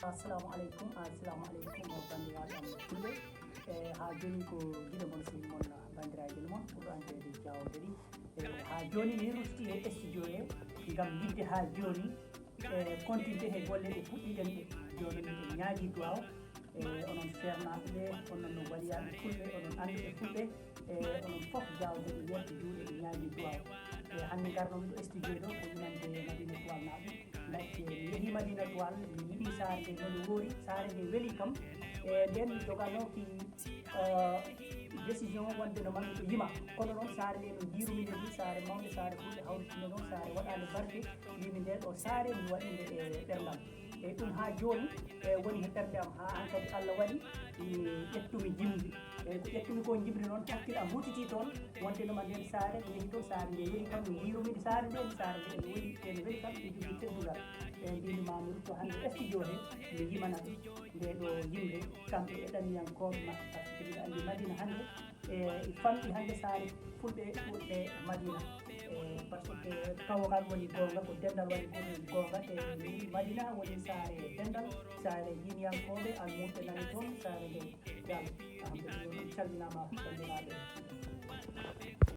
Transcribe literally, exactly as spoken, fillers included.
Assalamu aleykum, assalamu aleykum, o banndiraaɓe am fulɓe. E, haa jooni ko giɗo mon, sehil mon, banndiraajo mon, ɓurɗo anndireede Jaawo Daɗi. E, haa jooni mi rutti e studio he ngam yiɗde haa jooni, e, kontinde he golle ɗe puɗɗiɗen ɗe. Jooni miɗen ñaagii duwaaw. E, onon seernaaɓe ɓe, onon no waliyaaɓe fulɓe, onon annduɓe fulɓe, e, onon fof Jaawo Daɗi yetti juuɗe e ñaagii duwaaw. E, hannde ngarnomi ɗo studio ɗo ko yimande Madina Tuwal naaɓe. Ndaxte mi yehii Madina Tuwal, mi yiɗi saare nde no nde woori, saare nde weli kam. E, nden mi joganooki, eh, décision wonde no mami ko yima. Kono noon saare nde no njiirumi nde ni, saare mawnde, saare fulɓe hawritinde noon, saare waɗaande barke. Mbimi nde ɗo saare mi waɗi nde e ɓerndam. E ɗum haa jooni, e woni he ɓernde am, haa hankadi Allah waɗi mi ƴettumi jimri. E ko ƴettumi ko jimri noon, hakkille am hucciti toon, wonde no ma nden saare, mi yehi toon, saare nde weli kam, mi njiirumi nde saare nde, saare nde ene weli, ene weli kam, ene jogii teddungal. E mbimi ma mi rutto hannde studio he, mi yimana ɓe nde ɗo yimre, kamɓe e ɗanniyankooɓe maɓɓe, par ce que miɗo anndi Madina hannde, e famɗi hannde saare fulɓe ɓurɓe Madina. E, par ce que kawgal woni goonga, ko denndal waɗi goonga, e Madina woni saare denndal, saare diiniyankooɓe, almuɓɓe nani toon, saare nde Diallo. Alhamdulillah, on calminaama banndiraaɓe.